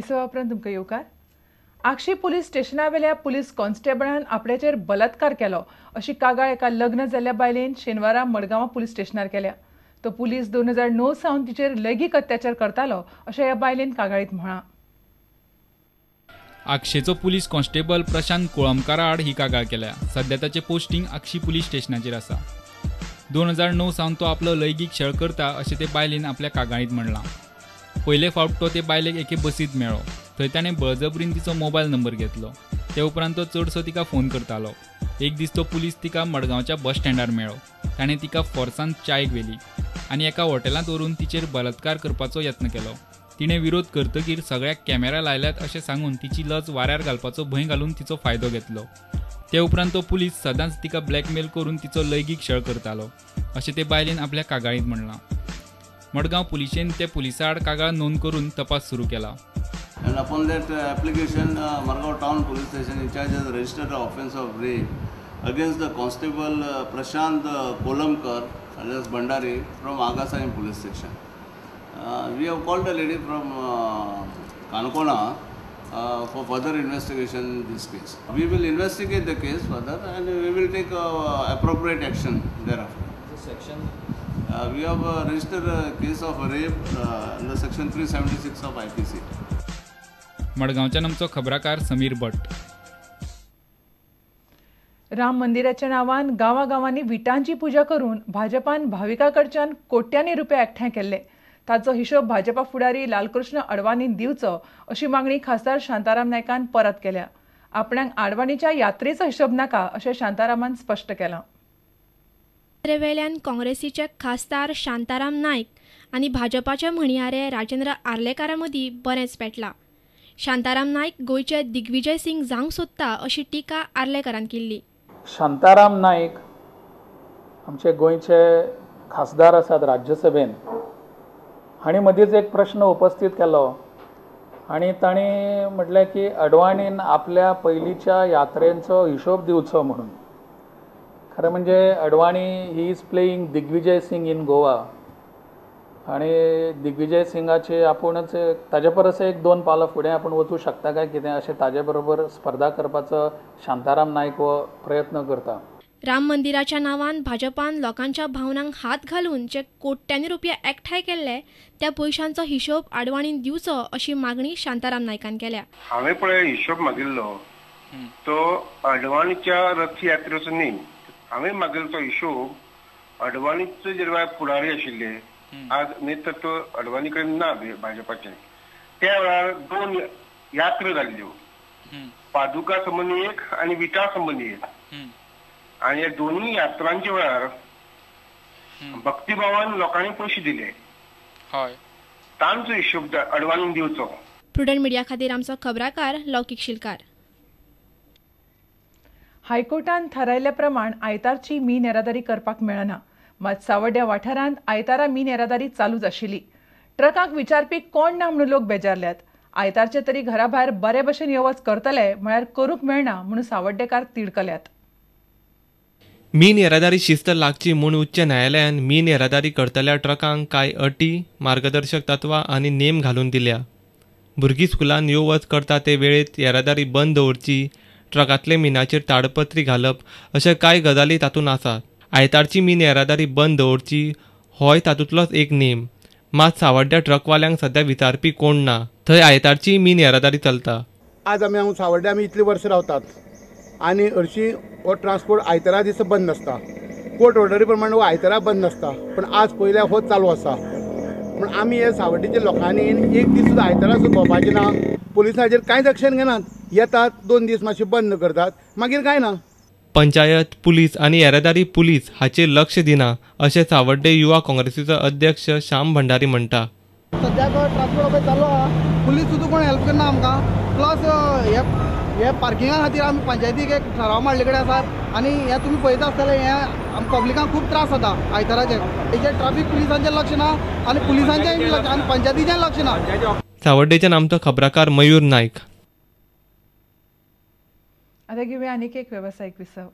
विसवा उपरांत तुमकां येवकार. आगशी पुलीस स्टेशनावेल्या पुलीस कॉन्स्टेबळान आपल्याचेर बलात्कार केलो अशी कागाळ एका लग्न जाल्ल्या बायलेन शेनवारा मडगांवां पुलीस स्टेशनार केल्या. तो पुलीस 2009 सावन तिचेर लैंगीक अत्याचार करतालो अशें ह्या बायलेन कागाळीत म्हळां. आगशेचो पुलीस कॉन्स्टेबल प्रशांत कोळंबकारा आड ही कागाळ केल्या. सध्या ताचें पोस्टिंग आगशी पुलीस स्टेशनाचेर आसा. 2009 सावन तो आपलो लैंगीक छळ करता अशें ते बायलेन आपल्या कागाळींत म्हणलां. पयले फावट तो ते बायलेक एके बसींत मेळ्ळो. थंय ताणें बळजबरीन तिचो मोबायल नंबर घेतलो. ते उपरांत तो चडसो तिका फोन करतालो. एक दीस तो पुलीस तिका मडगांवच्या बस स्टँडार मेळ्ळो. ताणें तिका फोर्सान चायेक व्हेली आनी एका हॉटेलांत व्हरून तिचेर बलात्कार करपाचो यत्न केलो. तिणें विरोध करतकीर सगळ्याक कॅमेरा लायल्यात अशें सांगून तिची लज वाऱ्यार घालपाचो भंय घालून तिचो फायदो घेतलो. ते उपरांत तो पुलीस सदांच तिका ब्लॅकमेल करून तिचो लैंगीक छळ करतालो अशें ते बायलेन आपल्या कागाळींत म्हणलां. मडगांव पुलिशेन ते पुलिसा आड कागाळ नोंद करून तपास सुरू केला. And upon that application, Margao Town Police Station in charge has registered the offence of rape against the constable Prashant Kolamkar alias Bhandari from Agassaim Police Station. We have called a lady from Kankona for further investigation in this case. We will investigate the case further and we will take appropriate action thereafter. The section? We have registered a case of rape under section 376 of IPC. मडगांवच्यान आमचो खबराकार समीर भट. राम मंदिराच्या नांवान गांवागांवांनी विटांची पुजा करून भाजपान भाविकां कडच्यान कोट्यांनी रुपया एकठांय केल्ले. ताचो हिशोब भाजपा फुडारी लालकृष्ण अडवाणीन दिवचो अशी मागणी खासदार शांताराम नायकान परत केल्या. आपणाक आडवाणीच्या यात्रेचो हिशोब नाका अशें शांतारामान स्पश्ट केलां. वेल्यान काँग्रेसीचे खासदार शांताराम नायक आनी भाजपाचे म्हणयारे राजेंद्र आर्लेकारा मदीं बरेंच पेटलां. शांताराम नायक गोंयचे दिग्विजय सिंग जावंक सोदता अशी टिका आर्लेकारान केल्ली. शांताराम नायक आमचे गोंयचे खासदार आसात राज्यसभेन, हांणी मदींच एक प्रश्न उपस्थित केलो आनी तांणी म्हटलें की अडवाणीन आपल्या पयलींच्या यात्रेंचो हिशोब दिवचो म्हणून. खरें म्हणजे Advani he is playing Digvijay Singh in Goa आनी दिग्विजय सिंगाचे आपूणच ताजे परस एक दोन पावलां फुडें आपूण वचूं शकता काय कितें अशें ताजे बरोबर स्पर्धा करपाचो शांताराम नायक हो प्रयत्न करता. राम मंदिराच्या नांवान भाजपान लोकांच्या भावनांक हात घालून जे कोट्यांनी रुपया एकठांय केल्ले त्या पयशांचो हिशोब आडवाणीन दिवचो अशी मागणी शांताराम नायकान केल्या. हांवें पळय हिशोब मागिल्लो तो अडवाणीच्या रथयात्रेचो न्ही. हांवें मागिल्लो तो हिशोब अडवाणीचो जे फुडारी आशिल्ले आज नेतृत्व अडवाणी कडेन ना भाजपाचें, त्या वेळार दोन यात्रा जाल्ल्यो, पादुका संबंदी एक आनी विटा संबंदी एक. आनी ह्या दोनूय यात्रांच्या वेळार भक्तिभावान लोकांनी पयशे दिले, तांचो हिशोब अडवाणीन दिवचो. प्रुडंट मिडिया खातीर आमचो खबराकार लौकीक शिलकार. हायकोर्टान थारायल्ल्या प्रमाण आयतारची मीन येरादारी करपाक मेळना. मात सावड्ड्या वाठारांत आयतारा मीन येरादारी चालूच आशिल्ली. ट्रकाक विचारपी कोण ना म्हणून लोक बेजारल्यात. आयतारचे तरी घरा भायर बरे भशेन यो वच करतले म्हळ्यार करूंक मेळना म्हणून सावड्डेकार तिडकल्यात. मीन येरादारी शिस्त लागची म्हूण उच्च न्यायालयान मीन येरादारी करतल्या ट्रकांक कांय अटी, मार्गदर्शक तत्वां आनी नेम घालून दिल्या. भुरगीं स्कुलान यो वच करता ते वेळेत येरादारी बंद दवरची, ट्रकांतले मिनाचेर ताडपत्री घालप अशे कांय गजाली तातूंत आसात. आयतारची मीन येरादारी बंद दवरची होय तातूंतलोच एक नेम. मात सावड्ड्या ट्रकवाल्यांक सध्या विचारपी कोण ना. थंय आयतारची मीन येरादारी चलता. आज आमी हांगा सावड्ड्या आमी इतली वर्सां रावतात आनी हरशीं हो ट्रान्सपोर्ट आयतारा दिसा बंद आसता. कोर्ट ऑर्डरी प्रमाणे हो आयतारा बंद आसता, पूण आज पयल्यार हो चालू आसा. पूण आमी हे सावड्डेच्या लोकांनी एक दीस सुद्दां आयतारा सुद्दां भोंवपाचें ना. पुलिसांचेर कांयच एक्शन घेनात, येतात दोन दीस मातशे बंद करतात, मागीर कांय ना. पंचायत, पुलीस आनी येरादारी पुलीस हाचेर लक्ष दिना अशें सावड्डे युवा काँग्रेसीचो अध्यक्ष श्याम भंडारी म्हणटा. सद्याक ट्रान्सपोर्ट चालू आहा, पुलीस सुद्दां कोण हेल्प करना आमकां. प्लस हे पार्किंगा खातीर आमी पंचायतीक एक ठराव मांडले कडेन आसा आनी हें तुमी पळयता आसतले, हें पब्लिकांक खूब त्रास जाता आयताराचेर. हेचेर ट्राफीक पुलिसांचें लक्ष ना आनी पुलिसांचें लक्ष आनी पंचायतीचें लक्ष ना. सावड्डेच्यान आमचो खबराकार मयूर नायक. आता घेऊया आणखी एक व्यावसायिक विसव.